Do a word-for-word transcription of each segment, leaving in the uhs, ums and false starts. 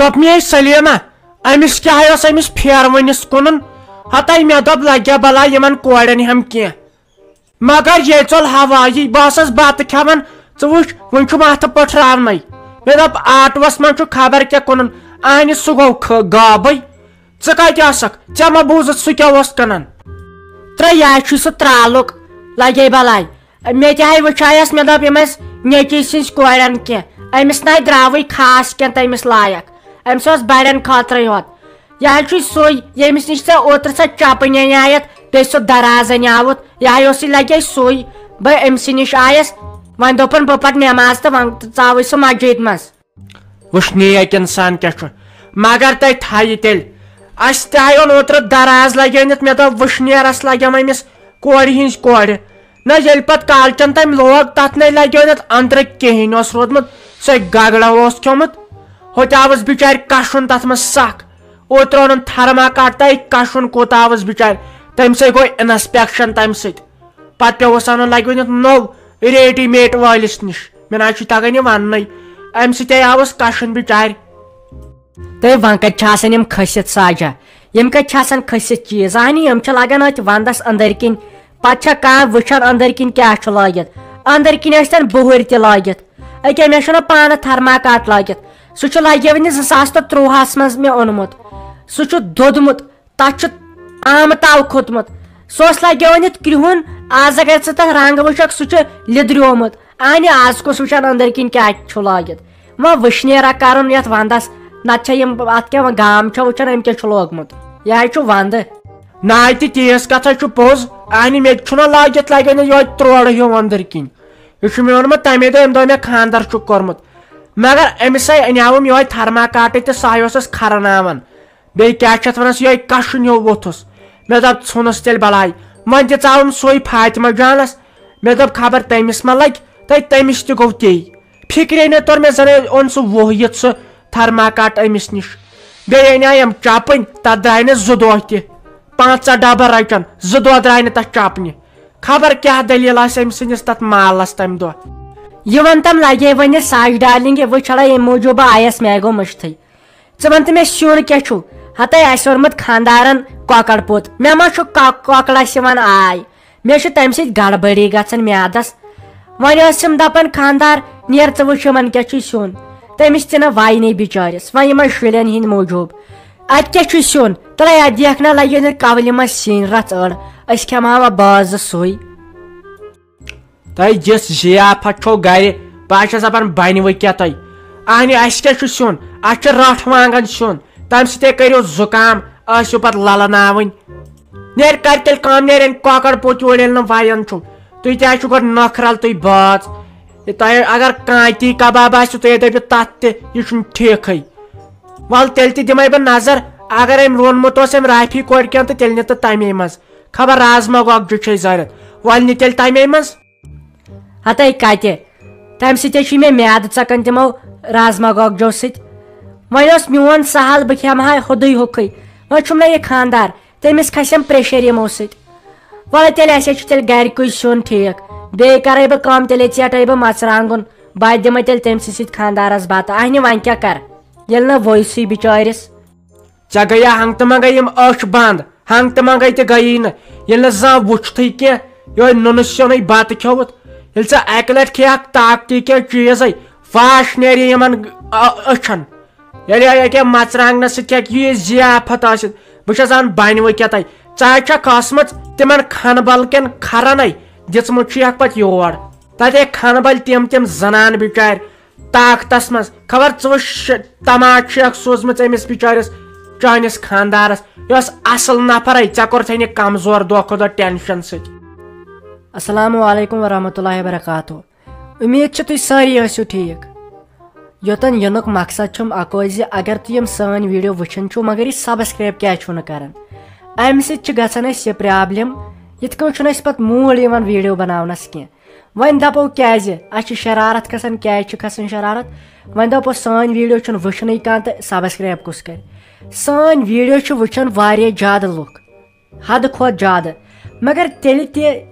دوٚپ مےٚ، "ہے سلیمہ، أمِس کیٛاہ اوس أمِس پھیروٕنِس کُنُن؟ ہتاے مےٚ دوٚپ لگیا بلاے یِمن کورٮ۪ن ہٮ۪م کینٛہہ۔" مگر ییٚلہِ ژوٚل ہوایی، بہٕ ٲسٕس بتہٕ کھٮ۪وان، ژٕ وٕچھ، وٕنہِ چھُ متھٕ پٔٹھراونَے۔ مےٚ دوٚپ، "آٹوَس منٛز چھُ خبر کیٛاہ کٕنُن، اہنہِ سُہ گوٚو خ-، غابٕے۔ ژٕ کتہِ ٲسکھ؟ ژےٚ ما بوٗزُتھ سُہ کیٛاہ اوس کٕنان؟" ترٛےٚ یا چھُ سُہ ترٛالُک، لگے بلاے۔ مےٚ تہِ ہاے وٕچھایس، مےٚ دوٚپ، یِم ٲسۍ نیٚچی سٕنٛزۍ کورٮ۪ن کینٛہہ، أمِس ناے درٛاوٕے خاص کینٛہہ تٔمِس لایق۔ أمِس اوس بڑٮ۪ن خٲطرَے یوت۔ یہِ ہا چھُے سُے، ییٚمِس نِش ژےٚ اوترٕ سۄ چپٕنۍ اَنیٛایَتھ، بیٚیہِ سُہ دراز اَنیٛاوُتھ، یہِ ہا اوسُے لگے سُے۔ بہٕ أمۍ سٕے نِش آیس، وۄنۍ دوٚپُن، "بہٕ پرٕ نٮ۪ماز تہٕ وۄنۍ ژاوٕے سُہ مسجد منٛز۔" وٕچھنی اَکہِ اِنسان کیٛاہ چھُ، مگر تۄہہِ تھایہِ تیٚلہِ۔ اَسہِ تہِ آیہِ اوٚن اوترٕ دراز لگٲوِتھ، مےٚ دوٚپ، "وٕچھنیرس لگٮ۪م أمِس کورِ ہِنٛز کورِ۔" نہ، ییٚلہِ پتہٕ کالچن تٔمۍ لوگ، تتھ نے لگیو نہٕ أنٛدرٕ کِہیٖنۍ، اوس روٗدمُت سُہ گگڑا اوس کھیوٚمُت۔ ہُتہِ آوُس بِچارِ کشُن تتھ منٛز سکھ۔ اوترٕ اوٚنُن تھرماکاٹ تہٕ کشُن کوٗتاہ آوُس بِچارِ۔ تٔمۍ سۭتۍ گوٚو انسپیکشن تمہِ سۭتۍ۔ پتہٕ پیوٚوُس انُن لگیو نہٕ نوٚو ریڈی میڈ وٲلِس نِش۔ مےٚ نہ حظ چھُ تگان یہِ وننُے۔ امہِ سۭتۍ آوُس کشُن بِچارِ۔ تہٕ وۄنۍ کتہِ چھِ آسان یِم کھٔسِتھ ساجا؟ یِم کتہِ چھِ آسان کھٔسِتھ چیٖز؟ اہنہِ، یِم چھِ لگان أتھۍ ونٛدس أنٛدٕرۍ کِنۍ۔ پتہٕ چھا کانٛہہ وٕچھان أنٛدٕرۍ کِنۍ کیٛاہ چھُ لٲگِتھ؟ أنٛدٕرۍ کِنۍ ٲسۍتن بُہٕرۍ تہِ لٲگِتھ۔ أکیٛاہ مےٚ چھُنہ پانہٕ تھرماکاٹ لٲگِتھ۔ سُہ چھُ لگہِ وٕنہِ زٕ ساس تہٕ ترٛۆہَس منٛز مےٚ اوٚنمُت۔ سُہ چھُ دوٚدمُت۔ تتھ چھُ آمہٕ تاو کھوٚتمُت۔ سُہ اوس لگیوان یتھ کرٛہُن، آز اگر ژٕ تتھ رنٛگ وٕچھکھ، سُہ چھُ لیٚدریومُت۔ اہنہِ، آز کُس وٕچھان أنٛدٕرۍ کِنۍ کیٛاہ چھُ لٲگِتھ؟ وۄنۍ وٕشنیرا کرُن یتھ ونٛدس، نتہٕ چھا یِم اتھ کیٛاہ وۄنۍ گام چھا وٕچھان أمۍ کیٛاہ چھُ لوگمُت؟ یہِ حظ چھُ ونٛدٕ۔ نہ تہِ تیٖژ کتھا چھُ پوٚز، اہنہِ مےٚ تہِ چھُنہ لٲگِتھ لگان یہِ یۄہے ترٛوڑٕ ہیوٗ أنٛدٕرۍ کِنۍ۔ یہِ چھُ مےٚ ووٚنمُت تمے دۄہ، ییٚمہِ دۄہ مےٚ خانٛدر چھُ کوٚرمُت۔ مگر أمِس ہے انیاوُم یۄہے تھرماکاٹٕے تہٕ سُہ ہاے اوسُس کھرناوان۔ بیٚیہِ کیٛاہ چھِ اَتھ وَنان، سُہ یِہوٚے کَشُن ہیوٗ ووٚتھُس۔ مےٚ دوٚپ، "ژھُنُس تیٚلہِ بَلاے۔" وۄنۍ تہِ ژاوُم سُے فاطمہ جانَس۔ مےٚ دوٚپ، "خبر تٔمِس ما لَگہِ، تہٕ تٔمِس تہِ گوٚو تی۔" فِکرے نہٕ توٚر مےٚ، زَن اوٚن سُہ ووٚہ یِتھ سُہ تھرماکاٹ أمِس نِش۔ بیٚیہِ اَنے یِم چَپٕنۍ، تَتھ درٛاے نہٕ زٕ دۄہ تہِ۔ پنٛژاہ ڈَبہٕ رَچَن، زٕ دۄہ درٛاے نہٕ تَتھ چَپنہِ۔ خبر کیٛاہ دٔلیٖل آسہِ أمۍ سٕنٛدِس تَتھ مالَس تَمہِ دۄہ۔ یہِ وَن تَم لَگے وۄنۍ ساجہِ ڈارلِنٛگ، یہِ وٕچھ ہڑا، ییٚمہِ موٗجوٗب بہٕ آیَس، مےٚ گوٚو مٔشتھٕے۔ ژٕ وَن تہٕ مےٚ، سیُن کیٛاہ چھُ؟ ہَتَے اَسہِ اوٚنمُت خانٛدارَن کۄکَر پوٚت۔ مےٚ ما چھُ کۄ-، کۄکرَس یِوان آے؟ مےٚ چھُ تَمہِ سۭتۍ گڑبڑی گژھان میٛادَس۔ وۄنۍ ٲسِم دَپان، "خانٛدار، نیر ژٕ وٕچھ یِمَن کیٛاہ چھُے سیُن؟" تٔمِس تہِ نہٕ وَے نہٕ بِچٲرِس، وۄنۍ یِمَن شُرٮ۪ن ہِنٛدۍ موٗجوٗب۔ اَتہِ کیٛاہ چھُے سیُن؟ تہٕ لَے اَتھ دیکھ نہ، لَگہِ نہٕ کَولہِ منٛز سِنۍ رَژھ أڑ، أسۍ کھٮ۪مہٕ ہاوٕ بازٕ سُے۔ تۄہہِ دِژ ضیافت چھو گرِ، بہٕ ہا چھَس دَپان بَنہِ وۄنۍ کیٛاہ تۄہہِ؟ اہنہِ، اَسہِ کیٛاہ چھُ سیُن؟ اَسہِ چھِ رَٹھ وانٛگَن سیُن، تَمہِ سۭتۍ کٔرِو زُکام، ٲسِو پَتہٕ لَلہٕ ناوٕنۍ۔ نیر کَر تیٚلہِ کٲم، نیر أمۍ کۄکَر پوٚت یور ییٚلہِ نہٕ وَیَن چھُو۔ تُہۍ تہِ حظ چھُو گۄڈٕ نۄکھرَل تُہۍ باز۔ یہِ تۄہہِ اگر کانتی کباب آسہِ، تُہۍ دٔپِو تَتھ تہِ، یہِ چھُنہٕ ٹھیٖکھٕے۔ وَلہٕ تیٚلہِ تہِ دِمَے بہٕ نظر، اگر أمۍ روٚنمُت اوس أمۍ رافی کورِ کینٛہہ تہٕ تیٚلہِ نہِ تہٕ تَمے منٛز۔ خبر رازما گۄگجہِ چھے ضوٚرَتھ، وَلہٕ نہِ تیٚلہِ تَمے منٛز۔ ہتے کتہِ؟ تمہِ سۭتۍ چھُ مےٚ میادٕ ژکان تِمو رازما گۄگجو سۭتۍ۔ وۄنۍ اوس میون سہل، بہٕ کھٮ۪مہٕ ہا ہُدُے ہُکُے۔ وۄنۍ چھُم نہ یہِ خاندار، تٔمِس کھسٮ۪م pressure یِمو سۭتۍ۔ وَلہٕ تیٚلہِ، اَسہِ چھُ تیٚلہِ گرِکُے سیُن ٹھیٖک۔ بیٚیہِ کرے بہٕ کٲم، تیٚلے ژیٹے بہٕ مرژٕوانٛگُن۔ بہٕ دِمے تیٚلہِ تٔمۍ سٕے سۭتۍ خاندارس بتہٕ۔ اہنہِ، وۄنۍ کیٛاہ کر، ییٚلہِ نہٕ وۄیسٕے بِچٲرِس۔ ژےٚ گٔیہ ہنٛگتہٕ منٛگے یِم أچھ بنٛد، ہنٛگتہٕ منٛگے تہِ گٔیی نہٕ۔ ییٚلہِ نہٕ زانٛہہ وُچھتھٕے کینٛہہ، یِہوٚے نُنہٕ سیُنٕے بتہٕ کھیوٚوُتھ۔ ییٚلہِ ژٕ اَکہِ لٹہِ کھیٚکھ طاقتی کینٛہہ چیٖزے، واش نیرِ یِمن أ-، أچھن۔ ییٚلہِ ییٚکیٛاہ مرژٕوانٛگنس سۭتۍ کھیٚکھ یہِ ضیافت ٲسِتھ، بہٕ چھَس زن بنہِ وۄنۍ کیٛاہ تۄہہِ۔ ژےٚ چھا کھٔسمٕژ تِمن کھنبل کٮ۪ن کھرنے، دِژمٕژ چھُ یکھ پتہٕ یور۔ تتے کھنبل تِم تِم زنان بچارِ، طاقتس منٛز۔ خبر ژٕ وٕچھ، تماش چھِ اکھ سوٗزمٕژ أمِس بِچٲرِس، چٲنِس خاندارس۔ یہِ اوس اصل نفرے، ژےٚ کوٚرتھے یہِ کمزور دۄہ کھۄتہٕ دۄہ tension سۭتۍ۔ السلام علیکم ورحمۃ اللہ وبرکاتہ۔ امید چھِ تُہۍ سٲری ٲسِو ٹھیٖک۔ یوٚتن یِنُک مقصد چھُم اکوے زِ اگر تُہۍ یِم سٲنۍ video وٕچھان چھِو مگر یہِ subscribe کیٛازِ چھِو نہٕ کران؟ امہِ سۭتۍ چھِ گژھان اَسہِ یہِ problem، یِتھ کٔنۍ چھُنہٕ اَسہِ پتہٕ mood یِوان video بناونس کینٛہہ۔ وۄنۍ دپو کیازِ؟ اسہِ چھِ شرارت کھسان، کیازِ چھِ کھسان شرارت؟ وۄنۍ دپو سٲنۍ video چھُنہٕ وٕچھنٕے کانٛہہ تہٕ subscribe کُس کرِ؟ سٲنۍ video چھِ وٕچھان واریاہ زیادٕ لُکھ، حدٕ کھۄتہٕ زیادٕ، مگر تیٚلہِ تہِ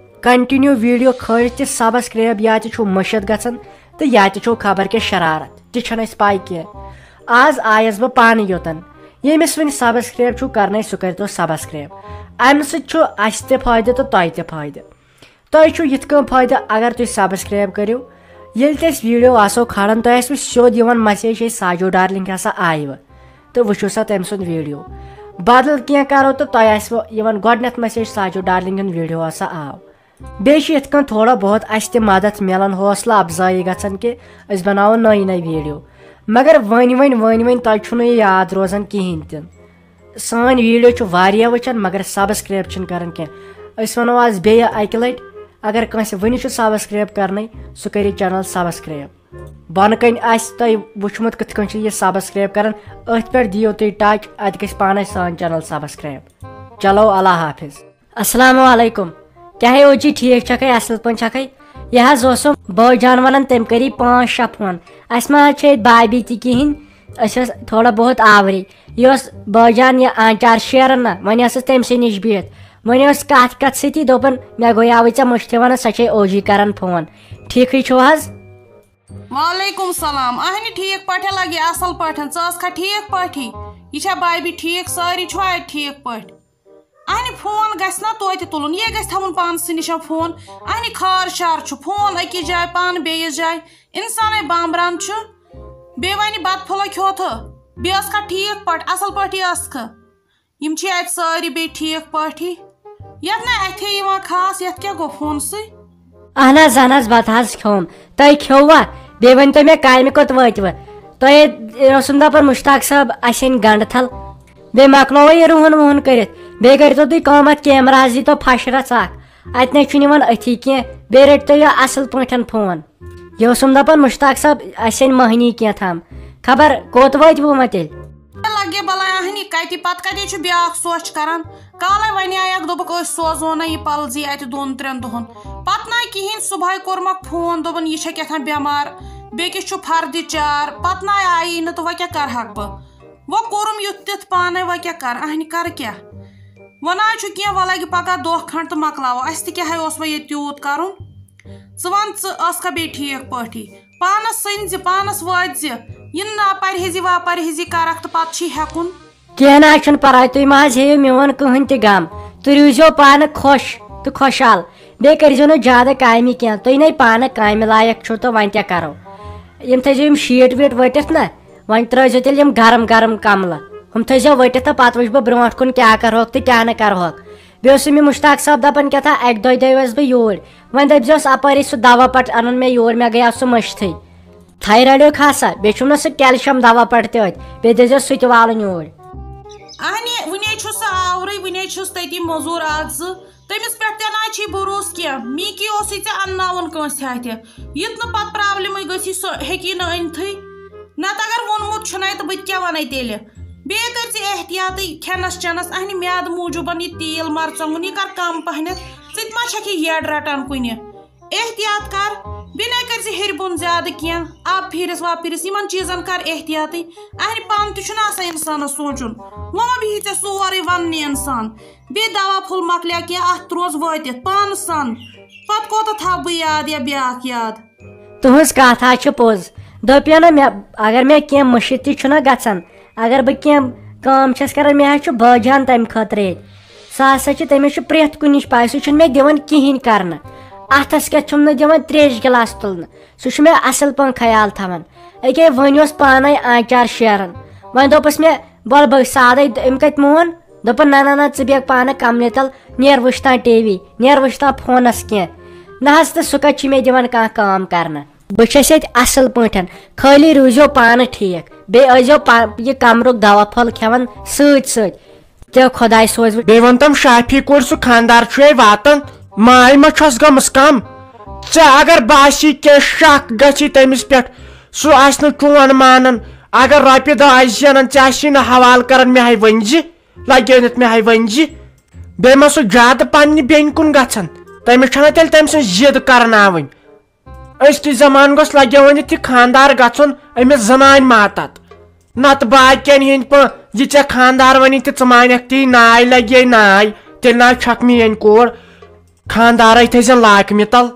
continue video کھٲلِتھ تہِ subscribe یا تہِ چھُو مٔشِتھ گژھان تہٕ یا تہِ چھُو خبر کیٛاہ شرارت، تہِ چھَنہٕ اَسہِ پَے کینٛہہ۔ آز آیس بہٕ پانہٕ یوٚتن۔ ییٚمِس وٕنہِ subscribe چھُو کرنَے، سُہ کٔرۍتو subscribe۔ اَمہِ سۭتۍ چھُ اَسہِ تہِ فٲیدٕ تہٕ تۄہہِ تہِ فٲیدٕ۔ تۄہہِ چھُو یِتھ کٔنۍ فٲیدٕ، اگر تُہۍ subscribe کٔرِو۔ ییٚلہِ تہِ أسۍ video آسو کھالان، تۄہہِ آسِوٕ سیوٚد یِوان message، "ہے ساجو darling ہسا آیہِ وۄنۍ"، تہٕ وٕچھِو سا تٔمۍ سُنٛد video۔ بدل کینٛہہ کرو تہٕ تۄہہِ آسِوٕ یِوان گۄڈٕنٮ۪تھ message، "ساجو darling ہُنٛد video ہسا آو"۔ بیٚیہِ چھِ یِتھ کٔنۍ تھوڑا بہت اَسہِ تہِ مدد مِلان، حوصلہٕ افزٲیی گژھان کہِ أسۍ بناوو نٔے نٔے video۔ مگر وۄنۍ وۄنۍ وۄنۍ وۄنۍ تۄہہِ چھُنہٕ یہِ یاد روزان کِہیٖنۍ تہِ نہٕ۔ سٲنۍ video چھِ واریاہ وٕچھان، مگر subscribe چھِنہٕ کران کینٛہہ۔ أسۍ وَنو آز بیٚیہِ اَکہِ لَٹہِ، اگر کٲنٛسہِ وٕنہِ چھُ subscribe کرنٕے، سُہ کٔرِو channel subscribe۔ بۄنہٕ کَنہِ آسہِ تۄہہِ وٕچھمُت کِتھ کٔنۍ چھِ یہِ subscribe کران، أتھۍ پٮ۪ٹھ دِیِو تُہۍ touch، اَتہِ گژھِ پانَے سٲنۍ channel subscribe۔ چلو، اللہ حافظ۔ السلام علیکم۔ کیٛاہ ہے او جی، ٹھیٖک چھکھے، اصل پٲٹھۍ چھکھے؟ یہِ حظ اوسُم بٲے جان ونان، تٔمۍ کٔری پانٛژھ شےٚ فون۔ اسہِ ما حظ چھِ ییٚتہِ بابی تہِ کِہینۍ، أسۍ ٲسۍ تھوڑا بہت آورٕے۔ یہِ اوس بٲے جان یہِ آنچار شیران نہ، وۄنۍ ٲسٕس تٔمۍ سٕے نِش بِہِتھ۔ وۄنۍ ٲس کتھ کتھ سۭتی دوٚپُن، مےٚ گوٚیاوٕے ژےٚ مٔشتھٕے ونان، سۄ چھے او جی کران فون۔ ٹھیٖکھٕے چھُو حظ؟ وعلیکم سلام۔ اہنہِ، ٹھیٖک پٲٹھۍ لگہِ، اصل پٲٹھۍ۔ ژٕ ٲسکھا ٹھیٖک پٲٹھی؟ یہِ چھا بابی ٹھیٖک؟ سٲری چھِوا اَتہِ ٹھیٖک پٲٹھۍ؟ اہنہِ، فون گژھِ نا توتہِ تُلُن، یے گژھِ تھاوُن پانسٕے نِش فون۔ اہنہِ، خار شار چھُ، فون أکِس جایہِ، پانہٕ بیٚیِس جایہِ۔ اِنسانَے بامبران چھُ۔ بیٚیہِ وَنہِ بَتہٕ پھوٚلہ کھیوٚتھٕ؟ بیٚیہِ ٲسکھا ٹھیٖک پٲٹھۍ، اَصٕل پٲٹھی ٲسکھٕ؟ یِم چھِ اَتہِ سٲری بیٚیہِ ٹھیٖک پٲٹھی۔ یَتھ نہ اَتھے یِوان خاص، یَتھ کیٛاہ گوٚو فونسٕے؟ اہن حظ، اہن حظ، بتہٕ حظ کھیوٚم۔ تۄہہِ کھیوٚوا؟ بیٚیہِ ؤنۍ تو مےٚ، کامہِ کوٚت وٲتوٕ؟ تۄہہِ اوسُم دپان مشتاق صٲب، اسہِ أنۍ گنڈٕ تھل۔ بیٚیہِ مۄکلووٕ یہِ رُہن وُہن کٔرِتھ۔ بیٚیہِ کٔرۍتو تُہۍ کٲم، اتھ کیمراہس دیٖتو پھش رژھ اکھ۔ اتہِ نَے چھُنہٕ یِوان أتھی کینٛہہ۔ بیٚیہِ رٔٹۍ تو یہِ اصل پٲٹھۍ فون۔ یہِ اوسُم دپان مشتاق صٲب، اسہِ أنۍ مٔہنی کینٛہہ تام۔ خبر کوٚت وٲتۍ وُ وۄنۍ تیٚلہِ؟ لگے بلاے اہنی کتہِ، پتہٕ کتے چھُ بیاکھ سوچ کران؟ کالے ونیایکھ، دوٚپُکھ، "أسۍ سوزو نہٕ یہِ پلزی اتہِ دۄن ترٛٮ۪ن دۄہن۔" پتہٕ نہ کِہینۍ، صبحٲے کوٚرمکھ فون، دوٚپُن، "یہِ چھےٚ کیٛاہ تام بٮ۪مار، بیٚکِس چھُ فردِ چار۔" پتہٕ نہ آیی نہٕ، تہٕ وۄنۍ کیٛاہ کرہکھ بہٕ؟ وۄنۍ کوٚرُم یُتھ تیُتھ پانے، وۄنۍ کیٛاہ کرٕ؟ اہنہِ کرٕ کیٛاہ؟ وۄنۍ نہ حظ چھُ کینٛہہ، وۄنۍ لگہِ پگاہ دۄہ کھنڈ تہٕ مۄکلاوو۔ اسہِ تہِ کیٛاہ ہے اوس وۄنۍ ییٚتہِ تیوٗت کرُن؟ ژٕ وَن، ژٕ ٲسکھا بیٚیہِ ٹھیٖک پٲٹھی؟ پانَس سٔنۍ زِ، پانَس وٲتۍ زِ، یِنہٕ لاپرہیزی واپرہیزی کَرَکھ تہٕ پَتہٕ چھی ہٮ۪کُن۔ کینٛہہ نہ حظ چھُنہٕ پَرواے، تُہۍ مہ حظ ہیٚیِو میون کٕہٕنۍ تہِ غم۔ تُہۍ روٗزیو پانہٕ خۄش تہٕ خۄشحال۔ بیٚیہِ کٔرۍزیو نہٕ زیادٕ کامہِ کینٛہہ۔ تُہۍ نَے پانہٕ کامہِ لایق چھِو تہٕ وۄنۍ کیٛاہ کَرو؟ یِم تھٲیزیو یِم شیٖٹ ویٖٹ ؤٹِتھ نہ، وۄنۍ ترٛٲیزیو تیٚلہِ یِم گرم گرم کملہٕ۔ ہُم تھٲیزیو ؤٹِتھ تہٕ پتہٕ وٕچھٕ بہٕ برونٛٹھ کُن کیٛاہ کرہوکھ تہٕ کیٛاہ نہٕ کرہوکھ۔ بیٚیہِ اوسُم یہِ مشتاق صٲب دپان کیٛاہ تھام، اکہِ دۄیہِ دۄہہِ وٲژ بہٕ یوٗرۍ۔ وۄنۍ دٔپۍزیوس اپٲرۍ سُہ دوا پٹ انُن مےٚ یوٗرۍ، مےٚ گٔیاو سُہ مٔشتھٕے۔ تھایرایڈُک ہسا، بیٚیہِ چھُم نہ سُہ کیلشیم دوا پٹ تہِ أتھۍ، بیٚیہِ دٔپۍزیوس سُہ تہِ والُن یوٗرۍ۔ اہنہِ، وُنے چھُ سُہ آورٕے، وُنے چھُس تٔتی موٚزوٗر اکھ زٕ۔ تٔمِس پٮ۪ٹھ تہِ نہ چھُے بروسہٕ کینٛہہ۔ میٖکی اوسُے ژےٚ انناوُن کٲنٛسہِ ہتھِ۔ یُتھ نہٕ پتہٕ پرابلمٕے گٔژھی، سُہ ہیٚکی نہٕ أنتھٕے۔ نتہٕ اگر ووٚنمُت چھُنَے تہٕ بہٕ تہِ کیٛاہ وَنَے تیٚلہِ؟ بیٚیہِ کٔرۍ زِ احتیاطٕے کھٮ۪نَس چٮ۪نَس، اہنہِ میادٕ موٗجوٗبَن یہِ تیٖل مرژٕوانٛگُن، یہِ کر کم پہنتھ۔ ژٕ تہِ ما چھَکھ یہِ یٔڈ رٹان کُنہِ؟ احتیاط کر۔ بیٚیہِ نَے کٔرۍ زِ ہیٚرِ بۄن زیادٕ کینٛہہ، آب پھیٖرِس واپھیٖرِس، یِمن چیٖزن کر احتیاطٕے۔ اہنہِ پانہٕ تہِ چھُنہٕ آسان انسانس سونٛچُن۔ وۄنۍ ما بِہی ژےٚ سورُے وننہِ انسان؟ بیٚیہِ دوا پھوٚل مۄکلیٛا کینٛہہ، اَتھ ترٛوز وٲتِتھ پانہٕ سان۔ پتہٕ کوتاہ تھاوٕ بہٕ یاد یا بیٛاکھ یاد؟ تُہٕنٛز کتھ حظ چھِ پوٚز۔ دوٚپیو نہ مےٚ، اگر مےٚ کینٛہہ مٔشِتھ تہِ چھُنہ گژھان، اگر بہٕ کینٛہہ کٲم چھَس کران، مےٚ حظ چھُ بٲے جان تَمہِ خٲطرٕ ییٚتہِ۔ سُہ ہسا چھُ، تٔمِس چھُ پرٛٮ۪تھ کُنِچ پَے، سُہ چھُنہٕ مےٚ دِوان کِہیٖنۍ کرنہٕ۔ اَتھس کٮ۪تھ چھُم نہٕ دِوان تریشہِ گِلاس تُلنہٕ۔ سُہ چھُ مےٚ اصل پٲٹھۍ خیال تھاوان۔ أکے وۄنۍ اوس پانے آنچار شیران، وۄنۍ دوٚپُس مےٚ، "وَلہٕ بہٕ سادے"، أمۍ کَتہِ مون؟ دوٚپُن، "نہ نہ نہ، ژٕ بیٚہہ پانہٕ کملہِ تل، نیر وٕچھ تان ٹی وی، نیر وٕچھ تان فونس کینٛہہ۔ نہ حظ، تہٕ سُہ کتہِ چھُ مےٚ دِوان کانٛہہ کٲم کرنہٕ؟ بہٕ چھَس ییٚتہِ اصل پٲٹھۍ، خٲلی روٗزیو پانہٕ ٹھیٖک، بیٚیہِ ٲسۍزیو پا-، یہِ کمرُک دوا پھوٚل کھٮ۪وان سۭتۍ سۭتۍ۔" تہٕ خۄداے سوزِ وۄنۍ۔ بیٚیہِ ووٚن تٔمۍ، "شافی کورِ سُہ خانٛدار چھُے واتان، ماے ما چھۄس گٔمٕژ کم؟ ژےٚ اگر باسی کینٛہہ شک گژھی تٔمِس پٮ۪ٹھ، سُہ آسہِ نہٕ چون مانان۔ اگر رۄپیہِ دہ آسہِ زینان، ژےٚ آسی نہٕ حوالہٕ کران، مےٚ ہے ؤنۍ زِ، لگٲوِتھ مےٚ ہے ؤنۍ زِ۔ بیٚیہِ ما سُہ زیادٕ پننہِ بیٚنہِ کُن گژھان، تٔمِس چھنہ تیٚلہِ تٔمۍ سٕنٛز ضد کرناوٕنۍ۔" أزکہِ زمانہٕ گوٚژھ لگیوان یہِ تہِ خانٛدار گژھُن أمِس زنانہِ ماتت۔ نتہٕ باقین ہٕنٛدۍ پٲٹھۍ یہِ ژےٚ خانٛدار ونی تہٕ ژٕ مانکھ تی، ناے لگے ناے، تیٚلہِ نہ چھکھ میٲنۍ کور۔ خانٛدارے تھٲیزٮ۪ن لاکمہِ تل۔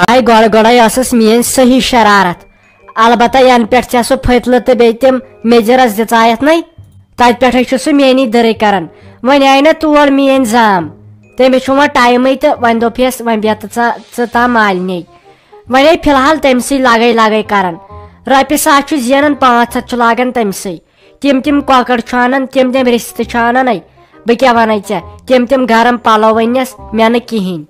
آے گۄڈٕ گۄڈے ٲسٕس میٲنۍ صحیح شرارت۔ البتہ ینہٕ پٮ۪ٹھ ژےٚ سُہ پھٔتلہٕ تہٕ بیٚیہِ تِم میٚجرس دِژایتھ نے، تتہِ پٮ۪ٹھے چھُ سُہ میٲنی دٔرٕے کران۔ وۄنۍ آیہِ نہ تور میٲنۍ زام، تٔمِس چھُ وۄنۍ ٹایمٕے تہٕ وۄنۍ دوٚپ یس، وۄنۍ بیٚہہ تہٕ ژٕ، ژٕ تام مالِنے۔ وۄنۍ آیہِ فی الحال تٔمۍ سٕے لگے لگے کران۔ رۄپیہِ ساس چھُ زینان، پانٛژھ ہتھ چھُ لاگان تٔمۍ سٕے۔ تِم تِم کۄکر چھُ انان، تِم تِم رِستہٕ چھُ انان۔ ہے، بہٕ کیٛاہ ونے ژےٚ، تِم تِم گرم پلو أنِس مےٚ نہٕ کِہینۍ۔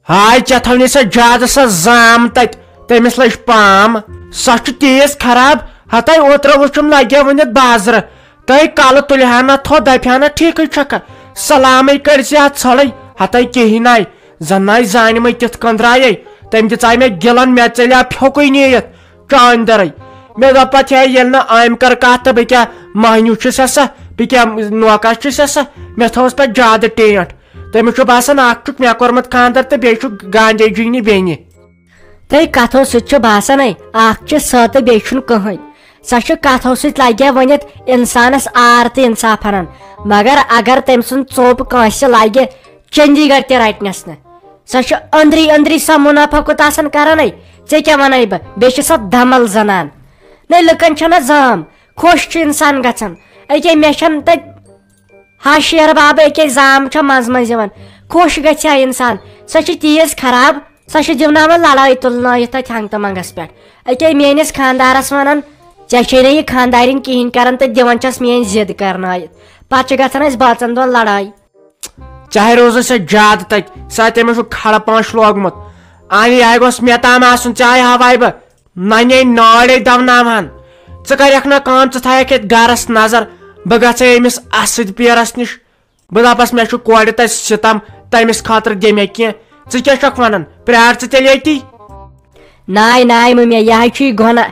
ہاے، ژےٚ تھاونٕے سۄ زیادٕ سۄ زام تتہِ، تٔمِس لٔج پام۔ سۄ چھِ تیٖژ خراب، ہتے اوترٕ وُچھُم لگے ؤنِتھ بازرٕ۔ تہٕ کلہٕ تُلہِ ہا نہ تھوٚد، دپہِ ہا نہ ٹھیٖکٕے چھکھا، سلامٕے کٔرۍ زِ اتھ ژھۄڑٕے۔ ہتے کِہینۍ آے، زن آے زانہِ مٕے تِتھ کٔنۍ درایے۔ تٔمۍ دِژاے مےٚ گِلن، مےٚ ژٔلیا پھیوکُے نیٖرِتھ چانہِ دٔرٕے۔ مےٚ دوٚپ پتہٕ، ہے، ییٚلہِ نہٕ أمۍ کٔر کتھ تہٕ بہٕ کیٛاہ مہنیوٗ چھُسا سا، بہٕ کیٛاہ نوکر چھُسا سا؟ مےٚ تھٲوٕس پتہٕ زیادٕ ٹینٹھ۔ تٔمِس چھُ باسان، اکھ چھُکھ مےٚ کوٚرمُت خانٛدر تہٕ بیٚیہِ چھُکھ گانجے جی نہِ بیٚنہِ۔ تہٕ کتھو سۭتۍ چھُ باسان، ہے، اکھ چھِ سۄ تہٕ بیٚیہِ چھُنہٕ کٕہٕنۍ۔ سۄ چھِ کتھو سۭتۍ لگہِ ونِتھ انسانس آر تہٕ انصاف انان، مگر اگر تٔمۍ سُنٛد ژوٚپ کٲنٛسہِ لگہِ، چندی گڑھ تہِ رٹنس نہٕ۔ سۄ چھِ أنٛدری أنٛدری سۄ منافع کوٗتاہ آسان کران، ہے، ژےٚ کیٛاہ ونے بہٕ؟ بیٚیہِ چھِ سۄ دمل زنان۔ نے، لُکن چھنہ زام، خۄش چھُ انسان گژھان۔ أکے مےٚ چھنہٕ تتہِ ہا شیر بابہٕ، أکے زام چھےٚ منٛزٕ منٛزٕ یِوان۔ خۄش گژھِ ہا انسان۔ سۄ چھِ تیٖژ خراب، سۄ چھِ دِوناوان لڑٲے تُلنٲیِتھ تتہِ ہنٛگتہٕ منٛگس پٮ۪ٹھ۔ أکے میٲنِس خانٛدارس ونان، ژےٚ چھے نہٕ یہِ خانٛدارِنۍ کِہینۍ کران تہٕ دِوان چھس میٲنۍ ضد کرنٲیِتھ۔ پتہٕ چھِ گژھان اسہِ بٲژن دۄن لڑٲے۔ چاہے روزو سۄ زیادٕ تتہِ، سۄ تٔمِس چھُ کھڑ پانٛچھ لوگمُت۔ اہنہِ، یہِ گوٚژھ مےٚ تام آسُن، چاہے ہوے بہٕ ننے ناڑے دوناوہن۔ ژٕ کرکھ نہ کٲم، ژٕ تھایکھ یتھ گرس نظر۔ بہٕ گژھے أمِس اسد پیرس نِش۔ بہٕ دپس، مےٚ چھُ کورِ تتہِ ستم، تٔمِس خٲطرٕ دِ مےٚ کینٛہہ۔ ژٕ کیٛاہ چھکھ ونان؟ پرٛار ژٕ تیٚلہِ ییٚتی۔ ناے، ناے مٔمیا، یہِ حظ چھُے گۄناہ۔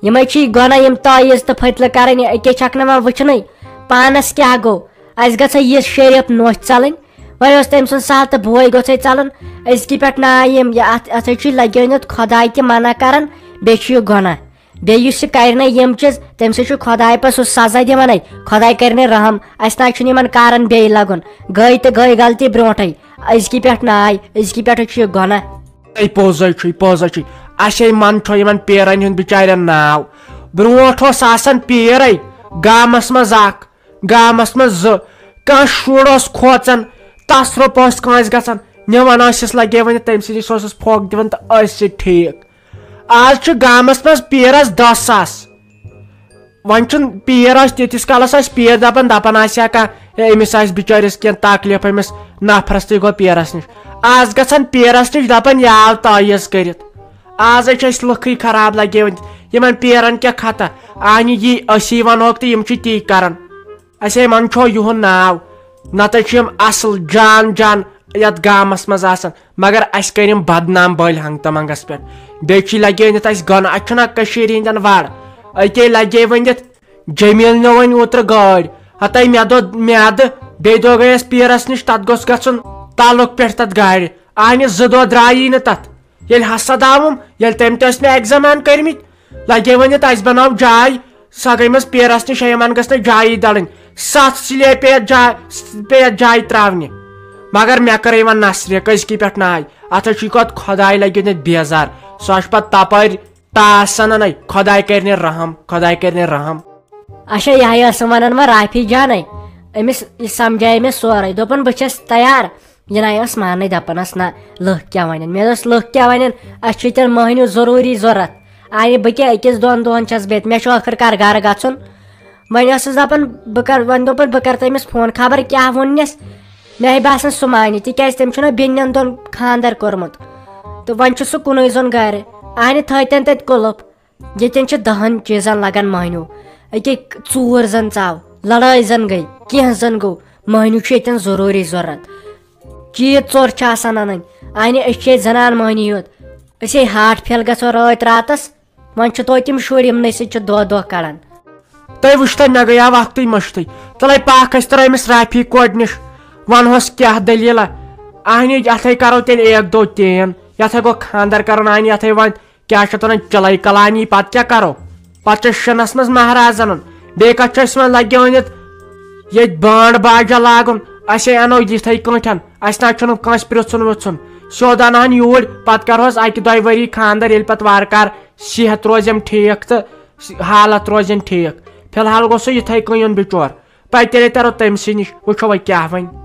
یِمے چھِی گۄناہ، یِم تعویٖذ تہٕ پھٔتلہٕ کرٕنۍ، یہِ أکے چھکھ نہٕ وۄنۍ وٕچھنُے۔ پانس کیٛاہ گوٚو؟ اسہِ گژھے یِژھ شریف نوٚچھ ژلٕنۍ۔ وۄنۍ اوس تٔمۍ سُنٛد سہل تہٕ بوے گوٚژھے ژلُن۔ أزکی پٮ۪ٹھ ناے یِم، یہِ اتھ، اتھ حظ چھُے لگیٲنِتھ خۄداے تہِ منع کران، بیٚیہِ چھُ یہِ گۄناہ۔ بیٚیہِ یُس یہِ کرِ نہ یِم چیٖز، تٔمۍ سۭتۍ چھُ خۄداے پتہٕ سُہ سزا دِوان۔ ہے، خۄداے کرِ نہٕ رحم، اسہِ نہ چھُنہٕ یِمن کارن بیٚیہِ لگُن۔ گٔے تہٕ گٔے غلطی برونٹھے، أزکی پٮ۪ٹھ ناے، أزکی پٮ۪ٹھ چھُ یہِ گۄناہ۔ ہے، پوٚز ہے چھُے، پوٚز ہے چھُے۔ اَسے من چھُ یِمن پیرن ہُنٛد بِچارٮ۪ن ناو۔ برونٹھ اوس آسان پیرے گامس منٛز اکھ، گامس منٛز زٕ۔ کانٛہہ شُر اوس کھوژان، تصرُف اوس کٲنٛسہِ گژھان، نِوان ٲسِس لگے ؤنِتھ، تٔمۍ سٕے نِش اوسُس پھۄکھ دِوان تہٕ ٲسۍ سۭتۍ ٹھیٖک۔ آز چھُ گامس منٛز پیرس دَہ ساس۔ وۄنۍ چھُنہٕ پیر آسہِ، تیٖتِس کالس آسہِ پیر دپان، دپان آسہِ ہا کانٛہہ، ہے، أمِس آسہِ بِچٲرِس کینٛہہ تکلیف، أمِس نفرس تہِ گوٚو پیرس نِش۔ آز گژھن پیرس نِش، دپان، یہِ آو تعویٖذ کٔرِتھ۔ آزے چھِ أسۍ لُکھٕے خراب لگے مٕتۍ۔ یِمن پیرن کیٛاہ خطا؟ آنہِ یی أسی ونہوکھ تہٕ یِم چھِ تی کران۔ اسے من چھو یِہُنٛد ناو، نتہٕ چھِ یِم اصل جان جان یتھ گامس منٛز آسان، مگر اسہِ کٔرۍ یِم بدنام بٔلۍ ہنٛگتہٕ منٛگس پٮ۪ٹھ۔ بیٚیہِ چھِ لگے ؤنِتھ اسہِ گۄنہٕ، اتہِ چھُنہ کٔشیٖرِ ہٕنٛدٮ۪ن وڑ۔ أتے لگے ؤنِتھ جمیٖل مےٚ وۄنۍ اوترٕ گٲڑۍ، ہتے مےٚ دوٚد میادٕ، بیٚیہِ دۄہ گٔیس پیٖرس نِش، تتھ گوٚژھ گژھُن تلُک پٮ۪ٹھ تتھ گاڑِ۔ اہنہِ زٕ دۄہ درٛایی نہٕ تتھ۔ ییٚلہِ ہسا داوُم، ییٚلہِ تٔمۍ تہِ ٲسۍ مےٚ ایگزام کرمٕتۍ، لگے ؤنِتھ اسہِ بناو جاے، سۄ گٔیمٕژ پیٖرس نِش، یِمن گٔژھ نہٕ جایی دَلٕنۍ۔ ستھ سِلے پیٚیہِ اَتھ جا-، پیٚیہِ اَتھ جایہِ ترٛاونہِ۔ مگر مےٚ کٔرٕے وۄنۍ نصرِ، کٔزکی پٮ۪ٹھ ناے۔ اتھ حظ چھُ یہِ کتھ خۄداے لگہِ نہٕ بیزار۔ سُہ حظ چھُ پتہٕ تپٲرۍ ٹاس انان، ہے، خۄداے کرِ نہٕ رحم، خۄداے کرِ نہٕ رحم۔ اچھا، یہِ ہا ٲسٕم ونان وۄنۍ رافی جانے، أمِس یہِ سمجھایے مےٚ سورُے۔ دوٚپُن، بہٕ چھَس تیار۔ یہِ نَے ٲس ماننٕے، دَپان ٲس، نہ، لٕکھ کیٛاہ وَنن؟ مےٚ دوٚپُس، لٕکھ کیٛاہ وَنن؟ اَسہِ چھُ تیٚلہِ مۄہنیوٗ ضروٗری ضوٚرَتھ۔ آے بہٕ کیٛاہ أکِس دۄن دۄہَن چھَس بِہِتھ؟ مےٚ چھُ ٲخٕر کار گَرٕ گژھُن۔ وۄنۍ ٲسٕس دَپان، بہٕ کَرٕ، وۄنۍ دوٚپُن، بہٕ کَرٕ تٔمِس فون، خبر کیٛاہ ووٚننَس۔ مےٚ ہے باسان، سُہ مانہِ، تِکیٛازِ تٔمۍ چھُنہ بیٚنٮ۪ن دۄن خانٛدَر کوٚرمُت۔ تہٕ وۄنۍ چھُ سُہ کُنُے زوٚن گَرِ۔ اَہنہِ تھٲیتَن تَتہِ کُلُف۔ ییٚتٮ۪ن چھِ دَہَن چیٖزَن لَگان مۄہنیوٗ۔ أکے ژوٗر زَن ژاو، لَڑٲے زَن گٔے، کینٛہہ زَن گوٚو، مۄہنیوٗ چھُ ییٚتٮ۪ن ضروٗری ضوٚرَتھ۔ چیٖز ژوٚر چھِ آسان اَنٕنۍ۔ اَہنہِ، أسۍ چھِ ییٚتہِ زَنان مۄہنی یوت۔ أسۍ ہے ہارٹ فیل گژھو رٲتۍ راتَس۔ وۄنۍ چھِ توتہِ تِم شُرۍ، یِمنٕے سۭتۍ چھِ دۄہ دۄہ کَڑان۔ تۄہہِ وٕچھتو، مےٚ گٔیاو وقتٕے مٔشتٕے۔ تَلَے پَکھ، أسۍ ترٛٲوۍ أمِس رافی کورِ نِش، وَنہوس کیٛاہ دٔلیٖلہ۔ اَہنہِ، اَتھَے کَرو تیٚلہِ ایک دو تین۔ یَتھ ہے گوٚو خانٛدَر کَرُن، اَہنہِ، یَتھ ہے وۄنۍ کیٛاہ چھِ اَتھ وَنان، چِلَے کَلانی، پَتہٕ کیٛاہ کَرو؟ پَتہٕ چھِ شِنَس منٛز مہراز اَنُن۔ بیٚیہِ کَتھ چھُ اَسہِ وۄنۍ لَگیو أنِتھ؟ ییٚتہِ بانٛڈ باجا لاگُن، اَسے اَنو یِتھَے کٲٹھۍ۔ اَسہِ نہ چھُنہٕ کٲنٛسہِ پرٛژھُن وُژھُن۔ سیوٚد انہن یوٗرۍ، پتہٕ کرہوس اکہِ دۄیہِ ؤری خانٛدر، ییٚلہِ پتہٕ وارٕ کارٕ صحت روزٮ۪م ٹھیٖک تہٕ حالت روزٮ۪ن ٹھیٖک۔ فی الحال گوٚو سُہ یِتھے کٔنۍ یُن بِچور۔ پتہٕ تیٚلے ترو تٔمۍ سٕے نِش، وٕچھو وۄنۍ کیٛاہ وۄنۍ۔